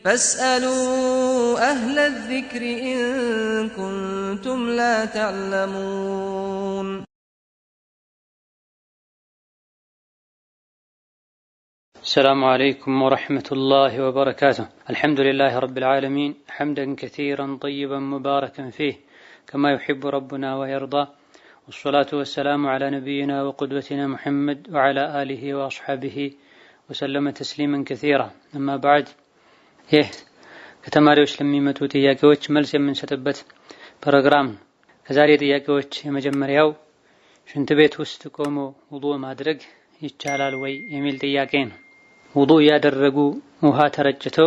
فاسألوا أهل الذكر إن كنتم لا تعلمون. السلام عليكم ورحمة الله وبركاته. الحمد لله رب العالمين حمدا كثيرا طيبا مباركا فيه كما يحب ربنا ويرضى، والصلاة والسلام على نبينا وقدوتنا محمد وعلى آله وأصحابه وسلم تسليما كثيرا. أما بعد፣ ይህ ከተማሪዎች ለሚመጡ ጥያቄዎች መልስ የምንሰጥበት ፕሮግራም ነው። ከዛሬ ጥያቄዎች የመጀመሪያው ሽንት ቤት ውስጥ ቆሞ ውዱእ ማድረግ ይቻላል ወይ የሚል ጥያቄ ነው። ውዱእ እያደረጉ ውሃ ተረጭቶ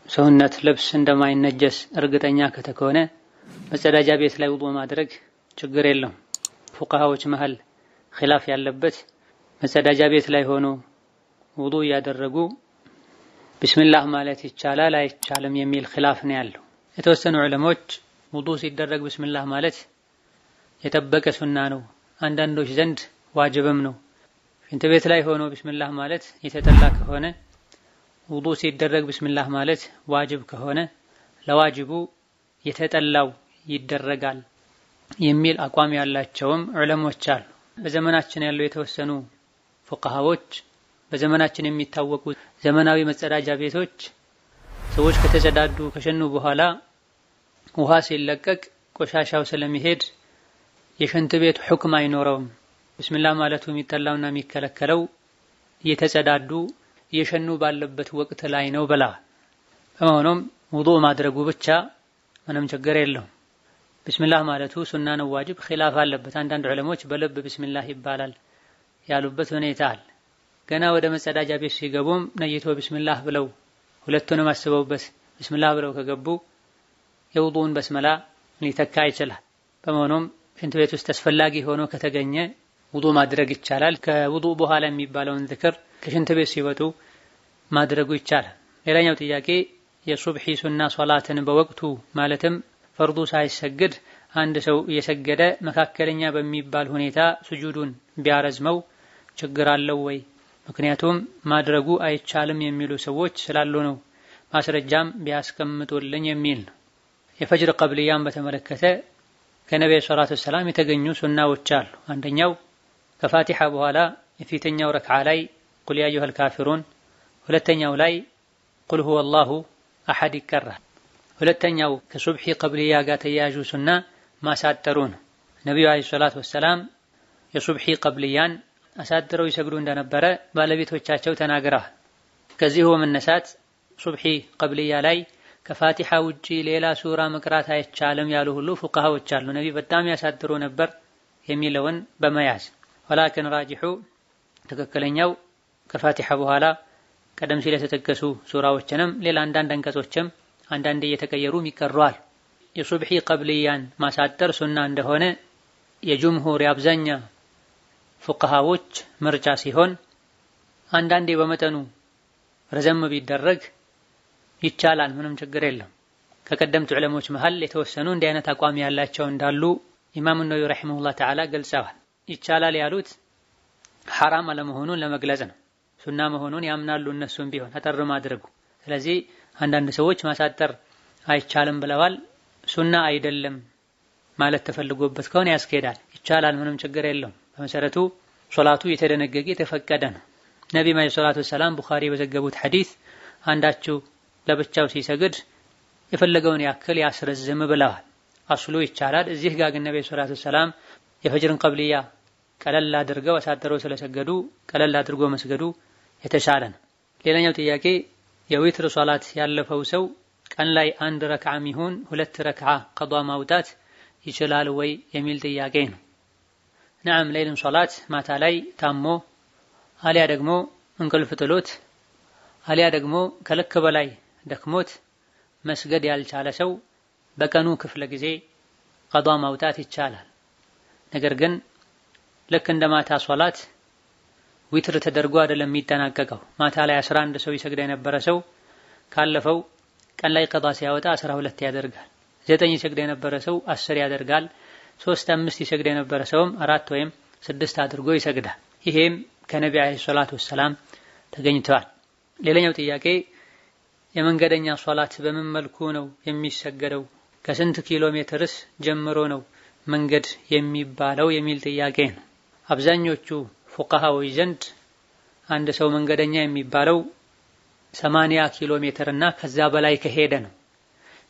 ሰውነት ልብስ እንደማይነጀስ እርግጠኛ ከተሆነ መጸዳጃ ቤት ላይ ውዱእ ማድረግ ችግር የለውም። ፉቃሃዎች መሃል ኺላፍ ያለበት መጸዳጃ ቤት ላይ ሆኖ ውዱእ እያደረጉ ቢስሚላህ ማለት ይቻላል አይቻልም የሚል ኺላፍ ነው ያለው። የተወሰኑ ዑለሞች ውዱእ ሲደረግ ቢስሚላህ ማለት የጠበቀ ሱና ነው፣ አንዳንዶች ዘንድ ዋጅብም ነው። ሽንት ቤት ላይ ሆኖ ቢስሚላህ ማለት የተጠላ ከሆነ ውዱእ ሲደረግ ቢስሚላህ ማለት ዋጅብ ከሆነ ለዋጅቡ የተጠላው ይደረጋል የሚል አቋም ያላቸውም ዑለሞች አሉ። በዘመናችን ያሉ የተወሰኑ ፉቃሃዎች በዘመናችን የሚታወቁ ዘመናዊ መጸዳጃ ቤቶች ሰዎች ከተጸዳዱ ከሸኑ በኋላ ውሃ ሲለቀቅ ቆሻሻው ስለሚሄድ የሽንት ቤት ሁክም አይኖረውም። ቢስሚላህ ማለቱ የሚጠላውና የሚከለከለው እየተጸዳዱ እየሸኑ ባለበት ወቅት ላይ ነው ብለዋል። በመሆኑም ውዱእ ማድረጉ ብቻ ምንም ችግር የለውም። ቢስሚላህ ማለቱ ሱና ነው ዋጅብ ኺላፍ አለበት። አንዳንድ ዑለሞች በልብ ቢስሚላህ ይባላል ያሉበት ሁኔታ አለ። ገና ወደ መጸዳጃ ቤት ሲገቡም ነይቶ ቢስሚላህ ብለው ሁለቱንም አስበውበት ቢስሚላህ ብለው ከገቡ የውዱእን በስመላ ሊተካ ይችላል። በመሆኑም ሽንት ቤት ውስጥ አስፈላጊ ሆኖ ከተገኘ ውዱእ ማድረግ ይቻላል። ከውዱእ በኋላ የሚባለውን ዝክር ከሽንት ቤት ሲወጡ ማድረጉ ይቻላል። ሌላኛው ጥያቄ የሱብሒ ሱና ሶላትን በወቅቱ ማለትም ፈርዱ ሳይሰግድ አንድ ሰው እየሰገደ መካከለኛ በሚባል ሁኔታ ስጁዱን ቢያረዝመው ችግር አለው ወይ? ምክንያቱም ማድረጉ አይቻልም የሚሉ ሰዎች ስላሉ ነው። ማስረጃም ቢያስቀምጡልኝ የሚል ነው። የፈጅር ቀብልያን በተመለከተ ከነቢዩ ሰላቱ ወሰላም የተገኙ ሱናዎች አሉ። አንደኛው ከፋቲሓ በኋላ የፊተኛው ረክዓ ላይ ቁል ያ አዩሀል ካፊሩን፣ ሁለተኛው ላይ ቁል ሁወ አላሁ አሐድ ይቀራል። ሁለተኛው ከሱብሒ ቀብልያ ጋር ተያያዡ ሱና ማሳጠሩ ነው። ነቢዩ ዓለይሂ ሰላቱ ወሰላም የሱብሒ ቀብልያን አሳጥረው ይሰግዱ እንደነበረ ባለቤቶቻቸው ተናግረዋል። ከዚሁ በመነሳት ሱብሒ ቀብልያ ላይ ከፋቲሓ ውጪ ሌላ ሱራ መቅራት አይቻልም ያሉ ሁሉ ፉቃሃዎች አሉ። ነቢ በጣም ያሳጥሩ ነበር የሚለውን በመያዝ ወላኪን ራጂሑ ትክክለኛው ከፋቲሓ በኋላ ቀደም ሲል የተጠቀሱ ሱራዎችንም ሌላ አንዳንድ አንቀጾችም አንዳንዴ እየተቀየሩ ይቀሯል። የሱብሒ ቀብልያን ማሳጠር ሱና እንደሆነ የጅምሁር የአብዛኛ ፉቃሃዎች ምርጫ ሲሆን አንዳንዴ በመጠኑ ረዘም ቢደረግ ይቻላል፣ ምንም ችግር የለም። ከቀደምት ዑለሞች መሃል የተወሰኑ እንዲህ አይነት አቋም ያላቸው እንዳሉ ኢማሙ ነወዊ ረሂመሁላህ ተዓላ ገልጸዋል። ይቻላል ያሉት ሐራም አለመሆኑን ለመግለጽ ነው። ሱና መሆኑን ያምናሉ እነሱም ቢሆን አጠር ማድረጉ። ስለዚህ አንዳንድ ሰዎች ማሳጠር አይቻልም ብለዋል። ሱና አይደለም ማለት ተፈልጎበት ከሆነ ያስኬዳል። ይቻላል፣ ምንም ችግር የለውም። በመሰረቱ ሶላቱ የተደነገገ የተፈቀደ ነው። ነቢ ዓለይሂ ሰላቱ ወሰላም ቡኻሪ በዘገቡት ሐዲስ አንዳችሁ ለብቻው ሲሰግድ የፈለገውን ያክል ያስረዝም ብለዋል። አስሉ ይቻላል። እዚህ ጋር ግን ነቢ ሰላቱ ወሰላም የፈጅርን ቀብልያ ቀለል አድርገው አሳጥረው ስለሰገዱ ቀለል አድርጎ መስገዱ የተሻለ ነው። ሌላኛው ጥያቄ የዊትር ሶላት ያለፈው ሰው ቀን ላይ አንድ ረክዓ ይሁን ሁለት ረክዓ ቀዷ ማውጣት ይችላል ወይ የሚል ጥያቄ ነው። ነዓም፣ ሌይልን ሶላት ማታ ላይ ታሞ አሊያ ደግሞ እንቅልፍ ጥሎት አሊያ ደግሞ ከልክ በላይ ደክሞት መስገድ ያልቻለ ሰው በቀኑ ክፍለ ጊዜ ቀዷ ማውጣት ይቻላል። ነገር ግን ልክ እንደ ማታ ሶላት ዊትር ተደርጎ አይደለም የሚጠናቀቀው። ማታ ላይ 11 ሰው ይሰግድ የነበረ ሰው ካለፈው ቀን ላይ ቀዷ ሲያወጣ 12 ያደርጋል። 9 ይሰግድ የነበረ ሰው 10 ያደርጋል። 3 5 ይሰግድ የነበረ ሰውም 4 ወይም 6 አድርጎ ይሰግዳል። ይሄም ከነቢ ዓለይሂ ሰላቱ ወሰላም ተገኝተዋል። ሌላኛው ጥያቄ የመንገደኛ ሶላት በምን መልኩ ነው የሚሰገደው? ከስንት ኪሎ ሜትርስ ጀምሮ ነው መንገድ የሚባለው የሚል ጥያቄ ነው። አብዛኞቹ ፉቃሃዎች ዘንድ አንድ ሰው መንገደኛ የሚባለው 80 ኪሎ ሜትር እና ከዛ በላይ ከሄደ ነው።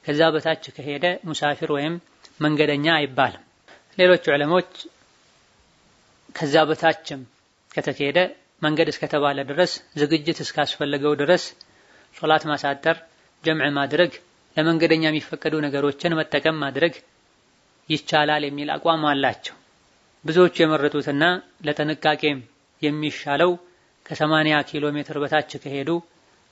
ከዛ በታች ከሄደ ሙሳፊር ወይም መንገደኛ አይባልም። ሌሎች ዑለሞች ከዛ በታችም ከተሄደ መንገድ እስከተባለ ድረስ ዝግጅት እስካስፈለገው ድረስ ሶላት ማሳጠር፣ ጀምዕ ማድረግ፣ ለመንገደኛ የሚፈቀዱ ነገሮችን መጠቀም ማድረግ ይቻላል የሚል አቋም አላቸው። ብዙዎቹ የመረጡትና ለጥንቃቄም የሚሻለው ከ80 ኪሎ ሜትር በታች ከሄዱ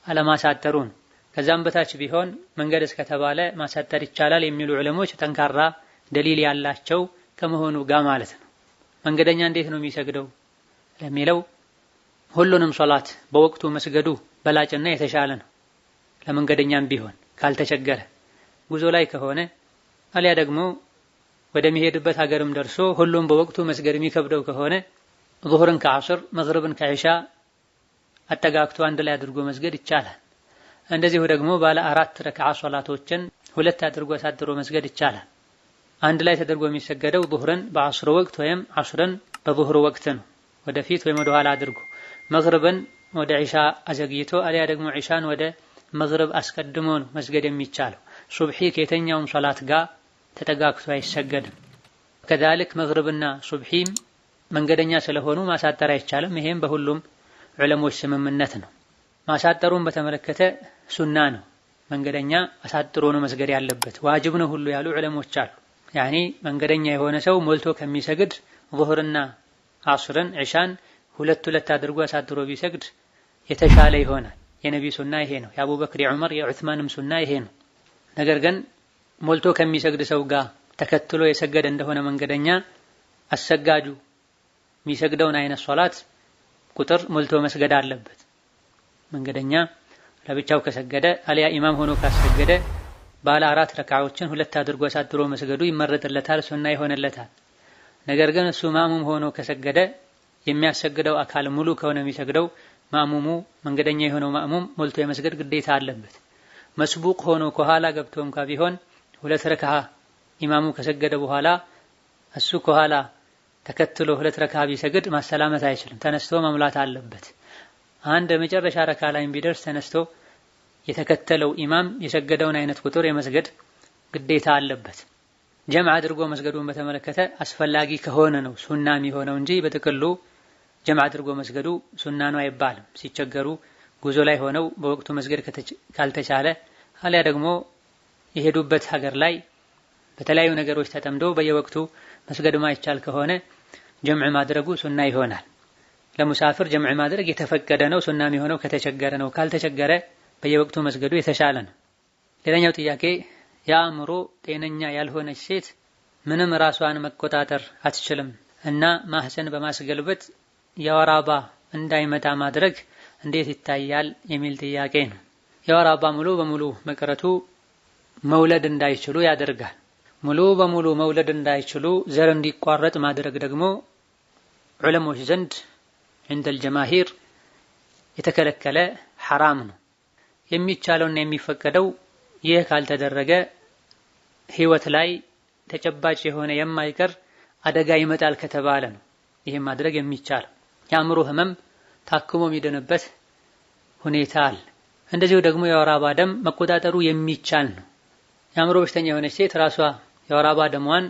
አለማሳጠሩ ነው። ከዛም በታች ቢሆን መንገድ እስከተባለ ማሳጠር ይቻላል የሚሉ ዑለሞች ጠንካራ ደሊል ያላቸው ከመሆኑ ጋር ማለት ነው። መንገደኛ እንዴት ነው የሚሰግደው ለሚለው ሁሉንም ሶላት በወቅቱ መስገዱ በላጭና የተሻለ ነው። ለመንገደኛም ቢሆን ካልተቸገረ ጉዞ ላይ ከሆነ አሊያ ደግሞ ወደሚሄድበት ሀገርም ደርሶ ሁሉም በወቅቱ መስገድ የሚከብደው ከሆነ ዙሁርን ከዐስር መግሪብን ከዒሻ አጠጋግቶ አንድ ላይ አድርጎ መስገድ ይቻላል። እንደዚሁ ደግሞ ባለ 4 ረክዓ ሶላቶችን 2 አድርጎ አሳድሮ መስገድ ይቻላል። አንድ ላይ ተደርጎ የሚሰገደው ዙሁርን በዐስር ወቅት ወይም ዐስርን በዙሁር ወቅት ነው፣ ወደፊት ወይም ወደ ኋላ አድርጎ። መግሪብን ወደ ዒሻ አዘግይቶ አሊያ ደግሞ ዒሻን ወደ መግሪብ አስቀድሞ ነው መስገድ የሚቻለው። ሱብሒ ከየትኛውም ሶላት ጋር ተጠጋግቶ አይሰገድም። ከዛልክ መግሪብና ሱብሒም መንገደኛ ስለሆኑ ማሳጠር አይቻልም። ይሄም በሁሉም ዑለሞች ስምምነት ነው። ማሳጠሩን በተመለከተ ሱና ነው። መንገደኛ አሳጥሮ ነው መስገድ ያለበት፣ ዋጅብ ነው ሁሉ ያሉ ዑለሞች አሉ። ያኒ መንገደኛ የሆነ ሰው ሞልቶ ከሚሰግድ ዙሁርና ዐስርን ዒሻን 2 2 አድርጎ አሳጥሮ ቢሰግድ የተሻለ ይሆናል። የነቢ ሱና ይሄ ነው። የአቡበክር፣ የዑመር፣ የዑስማንም ሱና ይሄ ነው። ነገር ግን ሞልቶ ከሚሰግድ ሰው ጋር ተከትሎ የሰገደ እንደሆነ መንገደኛ አሰጋጁ የሚሰግደውን አይነት ሶላት ቁጥር ሞልቶ መስገድ አለበት። መንገደኛ ለብቻው ከሰገደ አሊያ ኢማም ሆኖ ካሰገደ ባለ 4 ረካዓዎችን 2 አድርጎ አሳድሮ መስገዱ ይመረጥለታል፣ ሱና ይሆንለታል። ነገር ግን እሱ ማእሙም ሆኖ ከሰገደ የሚያሰግደው አካል ሙሉ ከሆነ የሚሰግደው ማእሙሙ መንገደኛ የሆነው ማእሙም ሞልቶ የመስገድ ግዴታ አለበት። መስቡቅ ሆኖ ከኋላ ገብቶ እንኳ ቢሆን 2 ረካዓ ኢማሙ ከሰገደ በኋላ እሱ ከኋላ ተከትሎ 2 ረካዓ ቢሰግድ ማሰላመት አይችልም፣ ተነስቶ መሙላት አለበት። አንድ መጨረሻ ረካ ላይ ቢደርስ ተነስቶ የተከተለው ኢማም የሰገደውን አይነት ቁጥር የመስገድ ግዴታ አለበት። ጀምዕ አድርጎ መስገዱን በተመለከተ አስፈላጊ ከሆነ ነው ሱና የሚሆነው እንጂ በጥቅሉ ጀምዕ አድርጎ መስገዱ ሱና ነው አይባልም። ሲቸገሩ ጉዞ ላይ ሆነው በወቅቱ መስገድ ካልተቻለ አሊያ ደግሞ የሄዱበት ሀገር ላይ በተለያዩ ነገሮች ተጠምዶ በየወቅቱ መስገድ ማይቻል ከሆነ ጀምዕ ማድረጉ ሱና ይሆናል። ለሙሳፊር ጀምዕ ማድረግ የተፈቀደ ነው፣ ሱና የሚሆነው ከተቸገረ ነው። ካልተቸገረ በየወቅቱ መስገዱ የተሻለ ነው። ሌላኛው ጥያቄ የአእምሮ ጤነኛ ያልሆነች ሴት ምንም ራሷን መቆጣጠር አትችልም እና ማህፀን በማስገልበጥ የወር አበባ እንዳይመጣ ማድረግ እንዴት ይታያል የሚል ጥያቄ ነው። የወር አበባ ሙሉ በሙሉ መቅረቱ መውለድ እንዳይችሉ ያደርጋል። ሙሉ በሙሉ መውለድ እንዳይችሉ ዘር እንዲቋረጥ ማድረግ ደግሞ ዑለሞች ዘንድ عند الجماهير የተከለከለ ሐራም ነው። የሚቻለውና የሚፈቀደው ይህ ካልተደረገ ህይወት ላይ ተጨባጭ የሆነ የማይቀር አደጋ ይመጣል ከተባለ ነው ይሄን ማድረግ የሚቻለው። የአእምሮ ህመም ታክሞ የሚድንበት ሁኔታ አለ። እንደዚሁ ደግሞ የወር አበባ ደም መቆጣጠሩ የሚቻል ነው። የአእምሮ በሽተኛ የሆነች ሴት ራሷ የወር አበባ ደሟን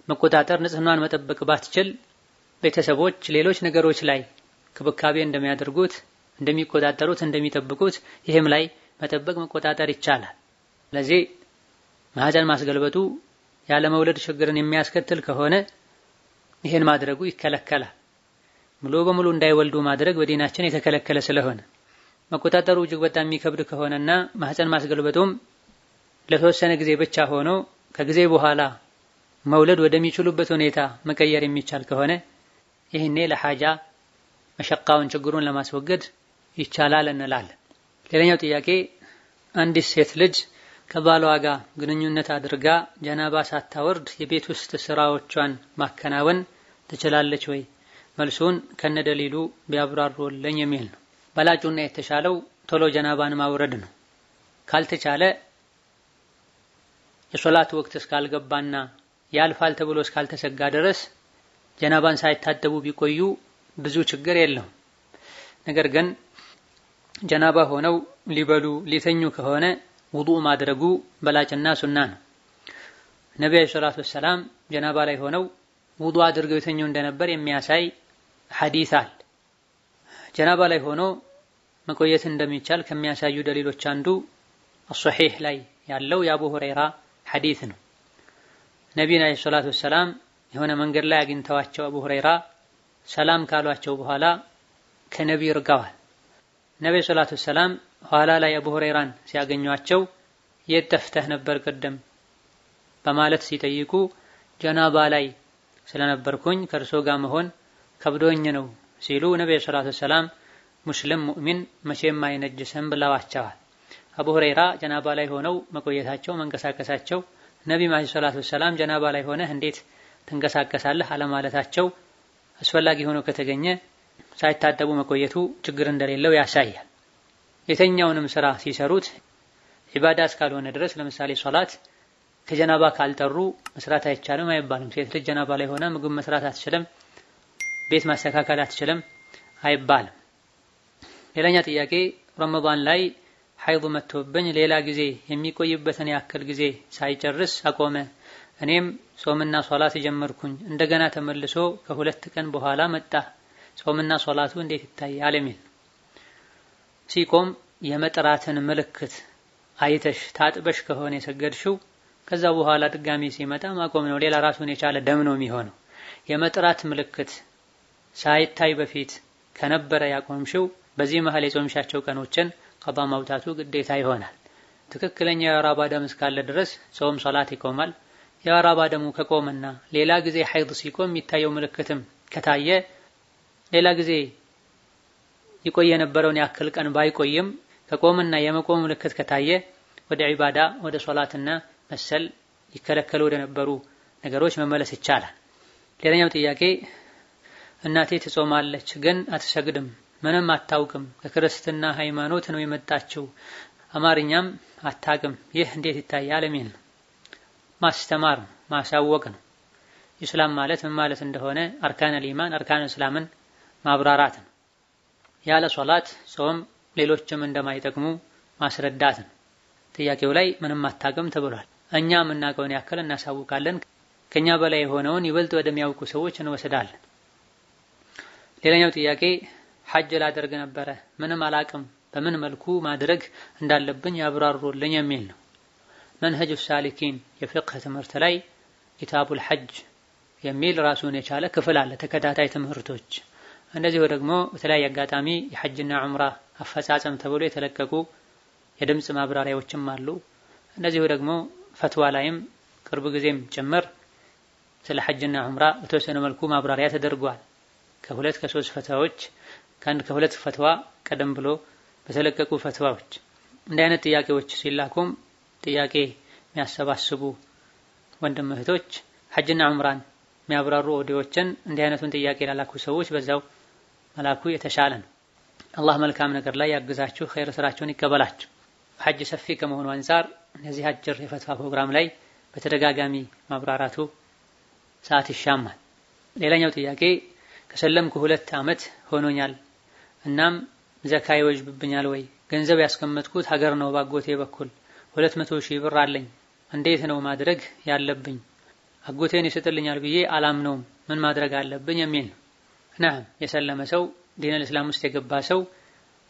መቆጣጠር ንጽህናዋን መጠበቅ ባትችል ቤተሰቦች ሌሎች ነገሮች ላይ ክብካቤ እንደሚያደርጉት እንደሚቆጣጠሩት እንደሚጠብቁት ይሄም ላይ መጠበቅ መቆጣጠር ይቻላል። ስለዚህ ማህፀን ማስገልበጡ ያለ መውለድ ችግርን የሚያስከትል ከሆነ ይሄን ማድረጉ ይከለከላል። ሙሉ በሙሉ እንዳይወልዱ ማድረግ በዲናችን የተከለከለ ስለሆነ መቆጣጠሩ እጅግ በጣም የሚከብድ ከሆነና ማህፀን ማስገልበጡም ለተወሰነ ጊዜ ብቻ ሆኖ ከጊዜ በኋላ መውለድ ወደሚችሉበት ሁኔታ መቀየር የሚቻል ከሆነ ይሄኔ ለሐጃ መሸቃውን ችግሩን ለማስወገድ ይቻላል እንላለን። ሌላኛው ጥያቄ አንዲት ሴት ልጅ ከባሏ ጋር ግንኙነት አድርጋ ጀናባ ሳታወርድ የቤት ውስጥ ስራዎቿን ማከናወን ትችላለች ወይ? መልሱን ከነደሊሉ ቢያብራሩልኝ የሚል ነው። በላጩና የተሻለው ቶሎ ጀናባን ማውረድ ነው። ካልተቻለ የሶላት ወቅት እስካልገባና ያልፋል ተብሎ እስካልተሰጋ ድረስ ጀናባን ሳይታጠቡ ቢቆዩ ብዙ ችግር የለውም። ነገር ግን ጀናባ ሆነው ሊበሉ ሊተኙ ከሆነ ውዱእ ማድረጉ በላጭና ሱና ነው። ነቢዩ ዓለይሂ ሰላቱ ወሰላም ጀናባ ላይ ሆነው ውዱእ አድርገው የተኙ እንደነበር የሚያሳይ ሐዲስ አለ። ጀናባ ላይ ሆኖ መቆየት እንደሚቻል ከሚያሳዩ ደሊሎች አንዱ ሶሒህ ላይ ያለው የአቡ ሁረይራ ሐዲስ ነው። ነቢዩን ዓለይሂ ሰላቱ ወሰላም የሆነ መንገድ ላይ አግኝተዋቸው አቡ ሁረይራ ሰላም ካሏቸው በኋላ ከነቢይ ርቀዋል። ነቢዩ ሰላቱ ወሰላም ኋላ ላይ አቡ ሁረይራን ሲያገኟቸው የት ጠፍተህ ነበር ቅድም በማለት ሲጠይቁ ጀናባ ላይ ስለነበርኩኝ ከእርሶ ጋር መሆን ከብዶኝ ነው ሲሉ ነቢዩ ሰላቱ ወሰላም ሙስሊም ሙእሚን መቼም አይነጅስም ብለዋቸዋል። አቡ ሁረይራ ጀናባ ላይ ሆነው መቆየታቸው መንቀሳቀሳቸው ነቢ ዓለይሂ ሰላቱ ወሰላም ጀናባ ላይ ሆነህ እንዴት ትንቀሳቀሳለህ አለማለታቸው አስፈላጊ ሆኖ ከተገኘ ሳይታጠቡ መቆየቱ ችግር እንደሌለው ያሳያል። የተኛውንም ስራ ሲሰሩት ዒባዳ እስካልሆነ ድረስ ለምሳሌ ሶላት ከጀናባ ካልጠሩ መስራት አይቻልም አይባልም። ሴት ልጅ ጀናባ ላይ ሆና ምግብ መስራት አትችልም፣ ቤት ማስተካከል አትችልም አይባልም። ሌላኛ ጥያቄ ረመዳን ላይ ሐይድ መጥቶብኝ ሌላ ጊዜ የሚቆይበትን ያክል ጊዜ ሳይጨርስ አቆመ። እኔም ጾምና ሶላት ጀመርኩኝ። እንደገና ተመልሶ ከሁለት ቀን በኋላ መጣ። ጾምና ሶላቱ እንዴት ይታያል የሚል። ሲቆም የመጥራትን ምልክት አይተሽ ታጥበሽ ከሆነ የሰገድሽው ከዛ በኋላ ድጋሚ ሲመጣ ማቆም ነው። ሌላ ራሱን የቻለ ደም ነው የሚሆነው። የመጥራት ምልክት ሳይታይ በፊት ከነበረ ያቆምሽው በዚህ መሃል የጾምሻቸው ቀኖችን ቀዳ ማውጣቱ ግዴታ ይሆናል። ትክክለኛ የወር አበባ ደም እስካለ ድረስ ጾም ሶላት ይቆማል። የወር አበባ ደሙ ከቆመና ሌላ ጊዜ ሐይድ ሲቆም የሚታየው ምልክትም ከታየ ሌላ ጊዜ ይቆይ የነበረውን ያክል ቀን ባይቆይም ከቆመና የመቆም ምልክት ከታየ ወደ ዒባዳ ወደ ሶላትና መሰል ይከለከሉ ወደ ነበሩ ነገሮች መመለስ ይቻላል። ሌላኛው ጥያቄ እናቴ ትጾማለች ግን አትሰግድም፣ ምንም አታውቅም፣ ከክርስትና ሃይማኖት ነው የመጣችው፣ አማርኛም አታውቅም፣ ይህ እንዴት ይታያል የሚል ነው። ማስተማር ነው፣ ማሳወቅ ነው። ኢስላም ማለት ምን ማለት እንደሆነ أركان الإيمان أركان الإسلام ን ማብራራት ነው። ያለ ሶላት ጾም፣ ሌሎችም እንደማይጠቅሙ ማስረዳት ነው። ጥያቄው ላይ ምንም አታውቅም ተብሏል። እኛ የምናውቀውን ያክል እናሳውቃለን። ከኛ በላይ የሆነውን ይበልጥ ወደሚያውቁ ሰዎች እንወስዳለን። ሌላኛው ጥያቄ ሐጅ ላደርግ ነበረ ምንም አላቅም፣ በምን መልኩ ማድረግ እንዳለብኝ ያብራሩልኝ የሚል ነው። መንሀጁ ሳሊኪን የፍቅህ ትምህርት ላይ ኪታቡል ሐጅ የሚል ራሱን የቻለ ክፍል አለ፣ ተከታታይ ትምህርቶች። እንደዚሁ ደግሞ በተለያየ አጋጣሚ የሐጅና ዑምራ አፈጻጸም ተብሎ የተለቀቁ የድምጽ ማብራሪያዎችም አሉ። እንደዚሁ ደግሞ ፈትዋ ላይም ቅርብ ጊዜም ጭምር ስለ ሐጅና ዑምራ በተወሰነ መልኩ ማብራሪያ ተደርጓል። ከሁለት ከሶስት ፈትዋዎች ከአንድ ከሁለት ፈትዋ ቀደም ብሎ በተለቀቁ ፈትዋዎች እንዲህ አይነት ጥያቄዎች ሲላኩም ጥያቄ የሚያሰባስቡ ወንድም እህቶች ሐጅና ዑምራን የሚያብራሩ ኦዲዮዎችን እንዲህ አይነቱን ጥያቄ ላላኩ ሰዎች በዛው መላኩ የተሻለ ነው። አላህ መልካም ነገር ላይ ያግዛችሁ፣ ኸይር ስራችሁን ይቀበላችሁ። ሐጅ ሰፊ ከመሆኑ አንፃር እነዚህ አጭር የፈትዋ ፕሮግራም ላይ በተደጋጋሚ ማብራራቱ ሰዓት ይሻማል። ሌላኛው ጥያቄ ከሰለምኩ 2 ዓመት ሆኖኛል። እናም ዘካ ይወጅብብኛል ወይ? ገንዘብ ያስቀመጥኩት ሀገር ነው ባጎቴ በኩል 200 ሺህ ብር አለኝ። እንዴት ነው ማድረግ ያለብኝ? አጎቴን ይሰጥልኛል ብዬ አላምነውም። ምን ማድረግ አለብኝ የሚል ነው። ናም የሰለመ ሰው ዲነል እስላም ውስጥ የገባ ሰው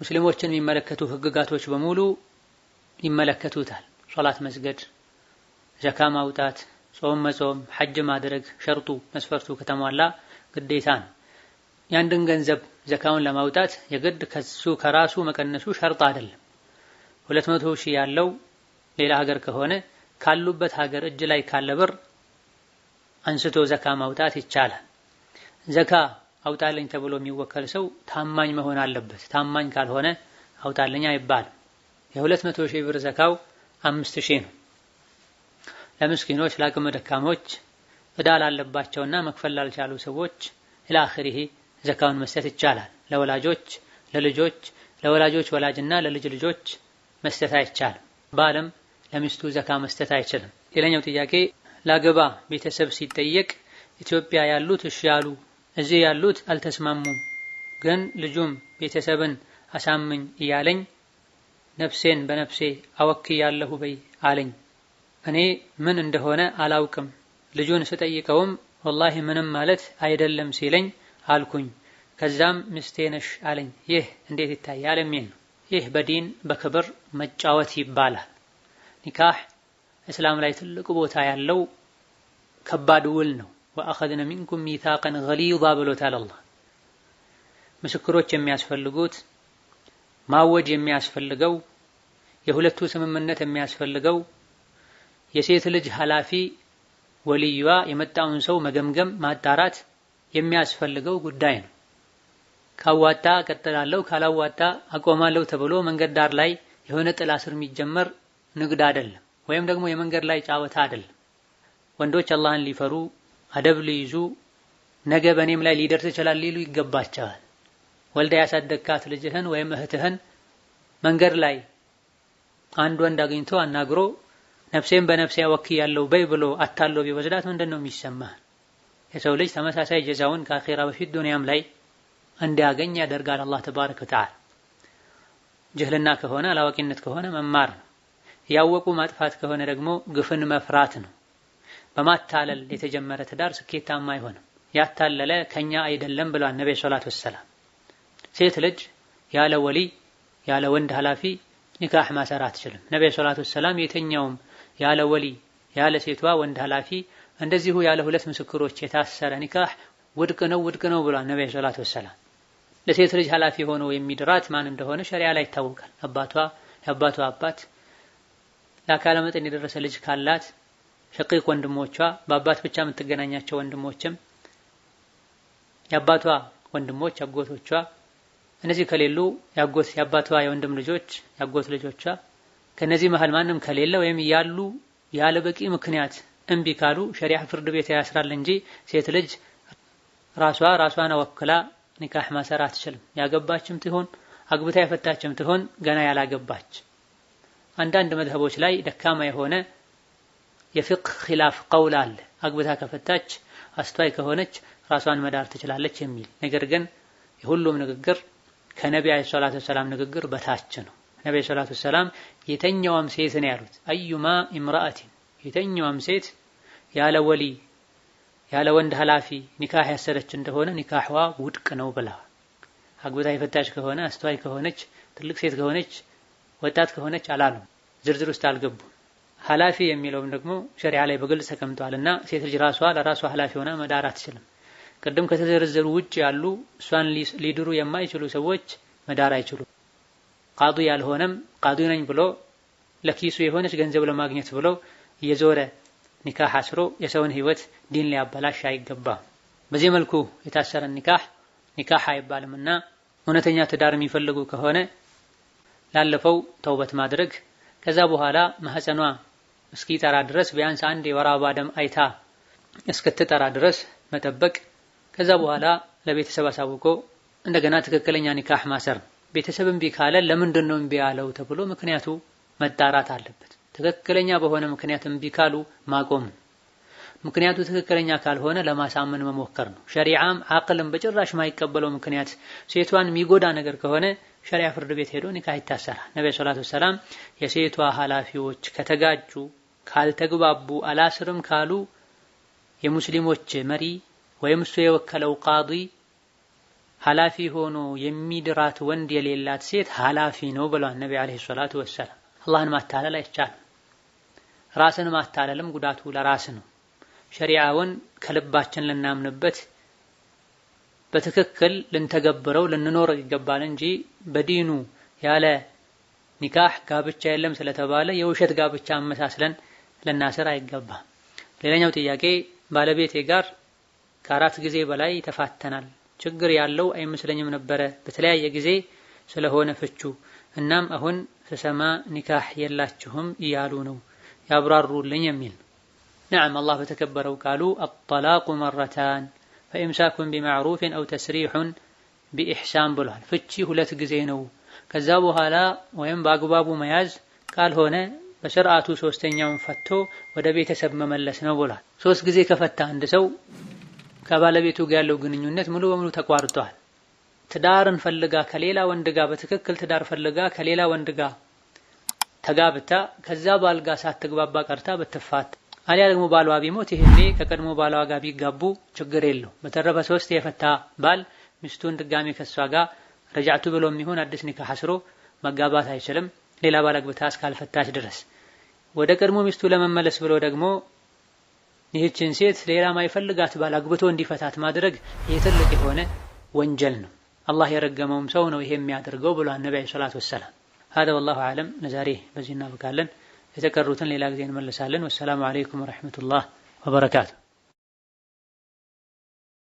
ሙስሊሞችን የሚመለከቱ ህግጋቶች በሙሉ ይመለከቱታል። ሶላት መስገድ፣ ዘካ ማውጣት፣ ጾም መጾም፣ ሐጅ ማድረግ ሸርጡ መስፈርቱ ከተሟላ ግዴታ ነው። የአንድን ገንዘብ ዘካውን ለማውጣት የግድ ከሱ ከራሱ መቀነሱ ሸርጥ አይደለም። 200 ሺህ ያለው ሌላ ሀገር ከሆነ ካሉበት ሀገር እጅ ላይ ካለ ብር አንስቶ ዘካ ማውጣት ይቻላል። ዘካ አውጣልኝ ተብሎ የሚወከል ሰው ታማኝ መሆን አለበት። ታማኝ ካልሆነ አውጣልኝ አይባልም። የ200 ሺህ ብር ዘካው 5 ሺህ ነው። ለምስኪኖች፣ ለአቅመ ደካሞች፣ ዕዳ ላለባቸውና መክፈል ላልቻሉ ሰዎች ኢላአኺሪሂ ዘካውን መስጠት ይቻላል። ለወላጆች፣ ለልጆች፣ ለወላጆች ወላጅና ለልጅ ልጆች መስጠት አይቻልም። ባልም ለሚስቱ ዘካ መስጠት አይችልም። ሌላኛው ጥያቄ ላገባ ቤተሰብ ሲጠየቅ ኢትዮጵያ ያሉት እሺ ያሉ፣ እዚህ ያሉት አልተስማሙም። ግን ልጁም ቤተሰብን አሳምኝ እያለኝ ነፍሴን በነፍሴ አወክያለሁ በይ አለኝ። እኔ ምን እንደሆነ አላውቅም። ልጁን ስጠይቀውም ወላሂ ምንም ማለት አይደለም ሲለኝ አልኩኝ። ከዛም ሚስቴ ነሽ አለኝ። ይህ እንዴት ይታያል የሚል ነው። ይህ በዲን በክብር መጫወት ይባላል። ኒካህ እስላም ላይ ትልቅ ቦታ ያለው ከባድ ውል ነው። ወአኸዝነ ሚንኩም ሚታቀን ገሊዛ ብሎታል አላህ። ምስክሮች የሚያስፈልጉት፣ ማወጅ የሚያስፈልገው፣ የሁለቱ ስምምነት የሚያስፈልገው፣ የሴት ልጅ ኃላፊ ወልዩዋ የመጣውን ሰው መገምገም ማጣራት የሚያስፈልገው ጉዳይ ነው። ካዋጣ ቀጥላለሁ፣ ካላዋጣ አቆማለሁ ተብሎ መንገድ ዳር ላይ የሆነ ጥላ ስር የሚጀመር ንግድ አይደለም፣ ወይም ደግሞ የመንገድ ላይ ጫወታ አይደለም። ወንዶች አላህን ሊፈሩ አደብ ሊይዙ ነገ በእኔም ላይ ሊደርስ ይችላል ሊሉ ይገባቸዋል። ወልዳ ያሳደግካት ልጅህን ወይም እህትህን መንገድ ላይ አንድ ወንድ አግኝቶ አናግሮ ነፍሴን በነፍሴ ወክያለሁ በይ ብሎ አታሎ ቢወስዳት ምንድን ነው የሚሰማህ? የሰው ልጅ ተመሳሳይ ጀዛውን ከአኼራ በፊት ዱንያም ላይ እንዲያገኝ ያደርጋል አላህ ተባረከ ወተዓላ። ጅህልና ከሆነ አላዋቂነት ከሆነ መማር ነው። ያወቁ ማጥፋት ከሆነ ደግሞ ግፍን መፍራት ነው። በማታለል የተጀመረ ትዳር ስኬታማ አይሆንም። ያታለለ ከኛ አይደለም ብሏል ነብዩ ሰለላሁ ዐለይሂ ወሰለም። ሴት ልጅ ያለ ወሊ ያለ ወንድ ኃላፊ ኒካህ ማሰር አትችልም። ነብዩ ሰለላሁ ዐለይሂ ወሰለም የትኛውም ያለ ወሊ ያለ ሴቷ ወንድ ኃላፊ እንደዚሁ ያለ ሁለት ምስክሮች የታሰረ ኒካህ ውድቅ ነው ውድቅ ነው ብሏል ነብዩ ሰለላሁ ዐለይሂ ወሰለም። ለሴት ልጅ ኃላፊ ሆኖ የሚድራት ማን እንደሆነ ሸሪዓ ላይ ይታወቃል። አባቷ፣ የአባቷ አባት፣ ለአካለ መጠን የደረሰ ልጅ ካላት ሸቂቅ ወንድሞቿ፣ በአባት ብቻ የምትገናኛቸው ወንድሞችም፣ የአባቷ ወንድሞች አጎቶቿ፣ እነዚህ ከሌሉ ያጎት የአባቷ የወንድም ልጆች ያጎት ልጆቿ፣ ከነዚህ መሃል ማንም ከሌለ ወይም ያሉ ያለ በቂ ምክንያት እምቢ ካሉ ሸሪዓ ፍርድ ቤት ያስራል እንጂ ሴት ልጅ ራሷ ራሷን ወክላ ኒካህ ማሰር አትችልም። ያገባችም ትሆን አግብታ የፈታችም ትሆን ገና ያላገባች። አንዳንድ መዝሀቦች ላይ ደካማ የሆነ የፍቅህ ኺላፍ ቀውል አለ። አግብታ ከፈታች አስተዋይ ከሆነች ራሷን መዳር ትችላለች የሚል ነገር ግን የሁሉም ንግግር ከነቢ ዓለይሂ ሰላቱ ወሰላም ንግግር በታች ነው። ነቢ ዓለይሂ ሰላቱ ወሰላም የተኛዋም ሴት ነው ያሉት። አዩማ ኢምራአቲን የተኛዋም ሴት ያለ ወሊ ያለ ወንድ ኃላፊ ኒካህ ያሰረች እንደሆነ ኒካህዋ ውድቅ ነው ብለዋል። አግብታ የፈታች ከሆነ አስተዋይ ከሆነች ትልቅ ሴት ከሆነች ወጣት ከሆነች አላሉም። ዝርዝር ውስጥ አልገቡም። ኃላፊ የሚለውም ደግሞ ሸሪዓ ላይ በግልጽ ተቀምጧልና ሴት ልጅ ራሷ ለራሷ ኃላፊ ሆና መዳር አትችልም። ቅድም ከተዘረዘሩ ውጭ ያሉ እሷን ሊድሩ የማይችሉ ሰዎች መዳር አይችሉም። ቃዲ ያልሆነም ቃዲ ነኝ ብሎ ለኪሱ የሆነች ገንዘብ ለማግኘት ብሎ እየዞረ ኒካህ አስሮ የሰውን ህይወት ዲን ሊያበላሽ አይገባም። በዚህ መልኩ የታሰረ ኒካህ ኒካህ አይባልምና እውነተኛ ትዳር የሚፈልጉ ከሆነ ላለፈው ተውበት ማድረግ፣ ከዛ በኋላ ማህፀኗ እስኪጠራ ድረስ ቢያንስ አንድ የወር አበባ ደም አይታ እስክትጠራ ድረስ መጠበቅ፣ ከዛ በኋላ ለቤተሰብ አሳውቆ እንደገና ትክክለኛ ኒካህ ማሰር። ቤተሰብ እምቢ ካለ ለምንድን ነው እምቢ ያለው ተብሎ ምክንያቱ መጣራት አለበት። ትክክለኛ በሆነ ምክንያት እምቢ ካሉ ማቆም፣ ምክንያቱ ትክክለኛ ካልሆነ ለማሳመን መሞከር ነው። ሸሪዓም አቅልም በጭራሽ ማይቀበለው ምክንያት ሴቷን የሚጎዳ ነገር ከሆነ ሸሪዓ ፍርድ ቤት ሄዶ ኒካህ ይታሰራል። ነብዩ ሰለላሁ ዐለይሂ ወሰለም የሴቷ ኃላፊዎች ከተጋጩ ካልተግባቡ አላስርም ካሉ የሙስሊሞች መሪ ወይም እሱ የወከለው ቃዲ ኃላፊ ሆኖ የሚድራት ወንድ የሌላት ሴት ኃላፊ ነው ብለዋል ነብዩ ዐለይሂ ሰላቱ ወሰላም። አላህን ማታለል አይቻልም። ራስን ማታለልም ጉዳቱ ለራስ ነው። ሸሪዓውን ከልባችን ልናምንበት በትክክል ልንተገብረው ልንኖር ይገባል እንጂ በዲኑ ያለ ኒካህ ጋብቻ የለም ስለተባለ የውሸት ጋብቻ አመሳስለን ልናስር አይገባም። ሌላኛው ጥያቄ ባለቤቴ ጋር ከአራት ጊዜ በላይ ተፋተናል። ችግር ያለው አይመስለኝም ነበረ በተለያየ ጊዜ ስለሆነ ፍቹ። እናም አሁን ስሰማ ኒካህ የላችሁም እያሉ ነው፣ ያብራሩልኝ የሚል። ነዓም፣ አላህ በተከበረው ቃሉ አጠላቁ መረታን ፈኢምሳኩን ቢማዕሩፍን አው ተስሪሑን ቢኢሕሳን ብሏል። ፍቺ ሁለት ጊዜ ነው። ከዛ በኋላ ወይም በአግባቡ መያዝ ካልሆነ በስርዓቱ ሶስተኛውን ፈቶ ወደ ቤተሰብ መመለስ ነው ብሏል። 3 ጊዜ ከፈታ አንድ ሰው ከባለቤቱ ጋር ያለው ግንኙነት ሙሉ በሙሉ ተቋርጧል። ትዳርን ፈልጋ ከሌላ ወንድ ጋር በትክክል ትዳር ፈልጋ ከሌላ ወንድ ጋር ተጋብታ ከዛ ባል ጋር ሳትግባባ ቀርታ ብትፋት አሊያ ደግሞ ባሏ ቢሞት ይሄኔ ከቀድሞ ባሏ ጋር ቢጋቡ ችግር የለው። በተረፈ 3 የፈታ ባል ሚስቱን ድጋሚ ከሷ ጋር ረጃዕቱ ብሎ የሚሆን አዲስ ኒካህ አስሮ መጋባት አይችልም፣ ሌላ ባል አግብታ እስካልፈታች ድረስ። ወደ ቀድሞ ሚስቱ ለመመለስ ብሎ ደግሞ ይህችን ሴት ሌላ ማይፈልጋት ባል አግብቶ እንዲፈታት ማድረግ ይህ ትልቅ የሆነ ወንጀል ነው። አላህ የረገመውም ሰው ነው ይሄ የሚያደርገው ብሏል ነብዩ ሰለላሁ ዐለይሂ ወሰለም። هذا والله أعلم። ለዛሬ በዚህ እናበቃለን። የተቀሩትን ሌላ ጊዜ እንመለሳለን። ወሰላሙ ዐለይኩም ወረሕመቱላህ ወበረካቱ።